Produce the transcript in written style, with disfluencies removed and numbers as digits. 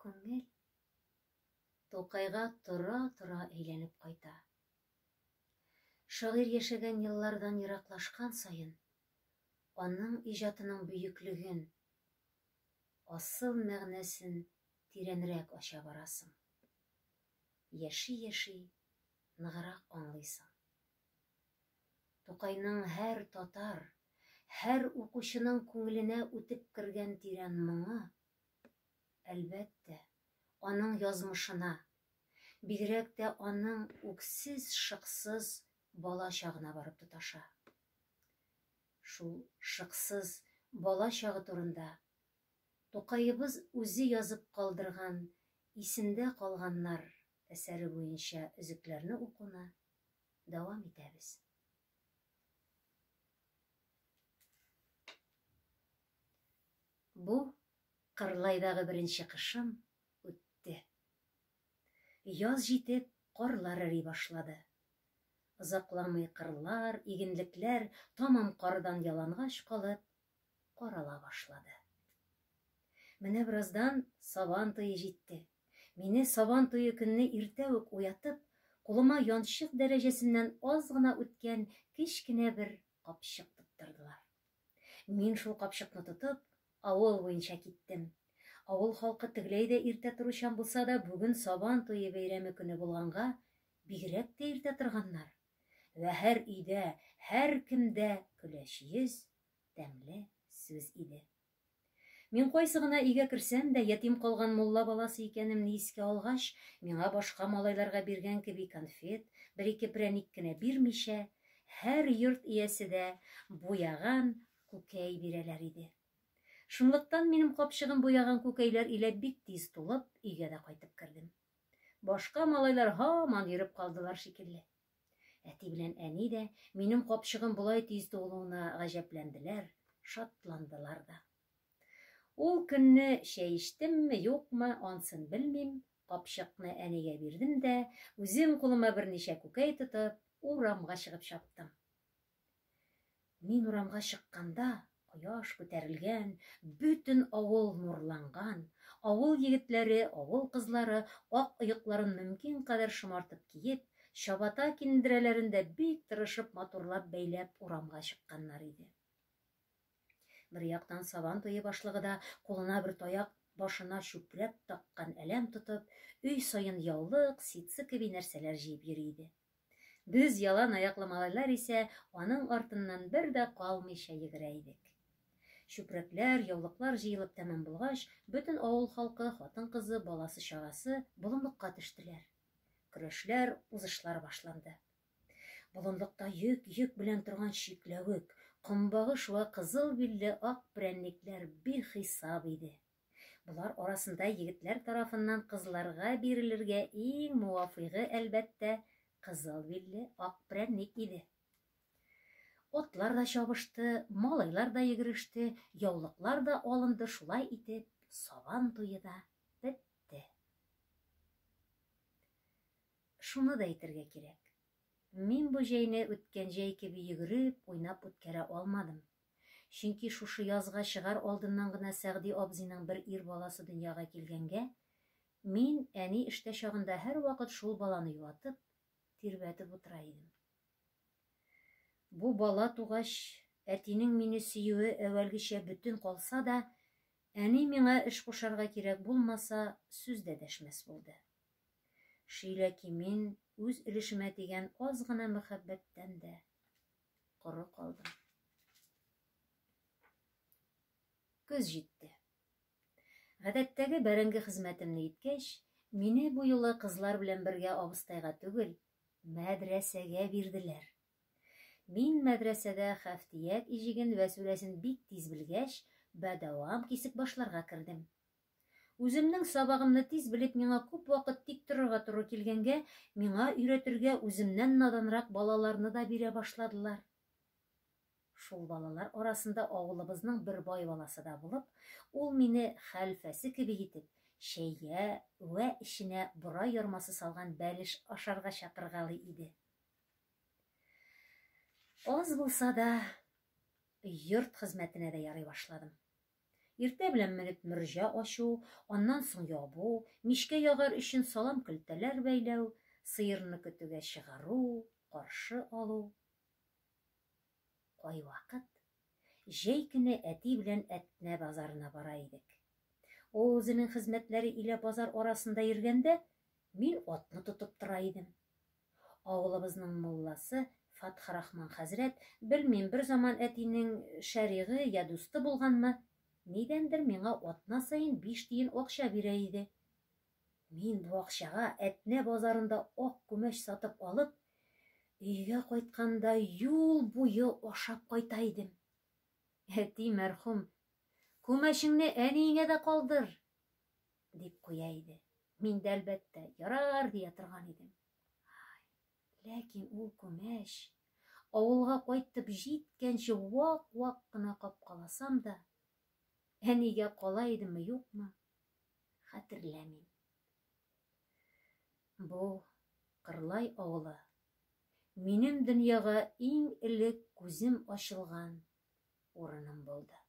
күңел Тукайга тора-тора әйләнеп кайта. Шагыйрь яшәгән еллардан ераклашкан саен, аның иҗатының бөеклеген, асыл мәгънәсен тирәнрәк ача барасың. Яши-яши ныграк аңлыйсың. Тукайның һәр татар, һәр укучының күңеленә үтеп кергән тирән моңы, әлбәттә, аның язмышына, бигрәк тә аның үксез-шыксыз бала чагына барып тоташа. Шул шыксыз бала чагы турында Тукаебыз үзе язып калдырган Исендә калганнар әсәре буенча өзекләрне укуны дәвам итәбез. Бу Кырлайдагы беренче кышым үтте. Яз җитеп, карлар эри башлады. Озакламый кырлар, игенлекләр тамам кардан ялангач калып, карала башлады. Менә бераздан Сабан туе җитте. Мине Сабан туе көнне иртә үк уятып, кулыма янчык дәрәҗәсеннән аз гына үткән кечкенә бер капчык тоттырдылар. Мин шул капчыкны тотып, авыл буенча киттем. Авыл халкы тегеләй дә иртә торучан булса да, бүген Сабан туе бәйрәме көне булганга, бигрәк тә иртә торганнар. Вә һәр өйдә, һәркемдә көләч йөз, тәмле сүз иде. Мин кайсы гына өйгә керсәм дә, ятим калган мулла баласы икәнемне искә алгач, миңа башка малайларга биргән кеби конфет, бер-ике прәник кенә бирмичә, һәр йорт иясе дә буяган күкәй бирәләр иде. Шунлыктан минем капчыгым буяган күкәйләр илә бик тиз тулып, өйгә дә кайтып кердем. Башка малайлар һаман йөреп калдылар шикелле. Әти белән әни дә минем капчыгым болай тиз тулуына гаҗәпләнделәр, шатландылар да. Ул көнне чәй эчтемме, юкмы, ансын белмим, капчыкны әнигә бирдем дә, үзем кулыма берничә күкәй тотып, урамга чыгып чаптым. Мин урамга чыкканда, кояш күтәрелгән, бөтен авыл нурланган, авыл егетләре, авыл кызлары ак оекларын мөмкин кадәр шомартып киеп, чабата киндерәләрен дә бик тырышып матурлап бәйләп урамга чыкканнар иде. Бер яктан Сабан туе башлыгы да кулына бер таяк, башына чүпрәк таккан әләм тотып, өй саен яулык, ситсы кеби нәрсәләр җыеп йөри иде. Без, ялан аяклы малайлар исә, аның артыннан бер дә калмыйча йөгерә идек. Чүпрәкләр, яулыклар җыелып тәмам булгач, бөтен авыл халкы, хатын-кызы, баласы-чагасы болынлыкка төштеләр. Көрәшләр, узышлар башланды. Болынлыкта йөк-йөк белән торган чикләвек, комбагыш вә кызыл билле ак прәннекләр бихисап иде. Болар арасында егетләр тарафыннан кызларга бирелергә иң муафыйгы, әлбәттә, кызыл билле ак прәнник иде. Атлар да чабышты, малайлар да йөгереште, яулыклар да алынды, шулай итеп, Сабан туе да бетте. Шуны да әйтергә кирәк, мин бу җәйне үткән җәй кеби йөгереп, уйнап үткәрә алмадым. Чөнки шушы язга чыгар алдыннан гына Сәгъди абзыйның бер ир баласы дөньяга килгәнгә, мин әни эштә чагында һәрвакыт шул баланы юатып, тирбәтеп утыра идем. Бу бала тугач, әтинең мине сөюе әүвәлгечә бөтен калса да, әни миңа эш кушарга кирәк булмаса, сүз дә дәшмәс булды. Шөйләки мин үз өлешемә тигән аз гына мәхәббәттән дә коры калдым. Көз җитте. Гадәттәге бәрәңге хезмәтемне иткәч, мине бу юлы кызлар белән бергә абыстайга түгел, мәдрәсәгә бирделәр. Мин мәдрәсәдә хәфтият иҗеген вә сүрәсен бик тиз белгәч, бәдәвам кисек башларга кердем. Үземнең сабагымны тиз белеп, миңа күп вакыт тик торырга туры килгәнгә, миңа өйрәтергә үземнән наданрак балаларны да бирә башладылар. Шул балалар арасында авылыбызның бер бай баласы да булып, ул мине хәлфәсе кеби итеп, чәйгә вә эченә борай ярмасы салган бәлеш ашарга чакыргалый иде. Аз булса да, йорт хезмәтенә дә ярый башладым. Иртә белән менеп мөрҗә ачу, аннан соң ябу, мичкә ягар өчен салам көлтәләр бәйләү, сыерны көтүгә чыгару, каршы алу. Кайвакыт җәй көне әти белән Әтнә базарына бара идек. Ул үзенең хезмәтләре илә базар арасында йөргәндә, мин атны тотып тора идем. Авылыбызның мулласы Фатхрахман хәзрәт, белмим, берзаман әтинең шәригы я дусты булганмы, нидәндер миңа атна саен биш тиен акча бирә иде. Мин бу акчага Әтнә базарында ак күмәч сатып алып, өйгә кайтканда юл буе ашап кайта идем. Әти мәрхүм, Күмәчеңне әниеңә дә калдыр, дип куя иде. Мин дә, әлбәттә, ярар дия торган идем. Ләкин ул күмәч, авылга кайтып җиткәнче вак-вак кына капкаласам да, әнигә кала идемме, юкмы, хәтерләмим. Бу Кырлай авылы минем дөньяга иң элек күзем ачылган урыным булды.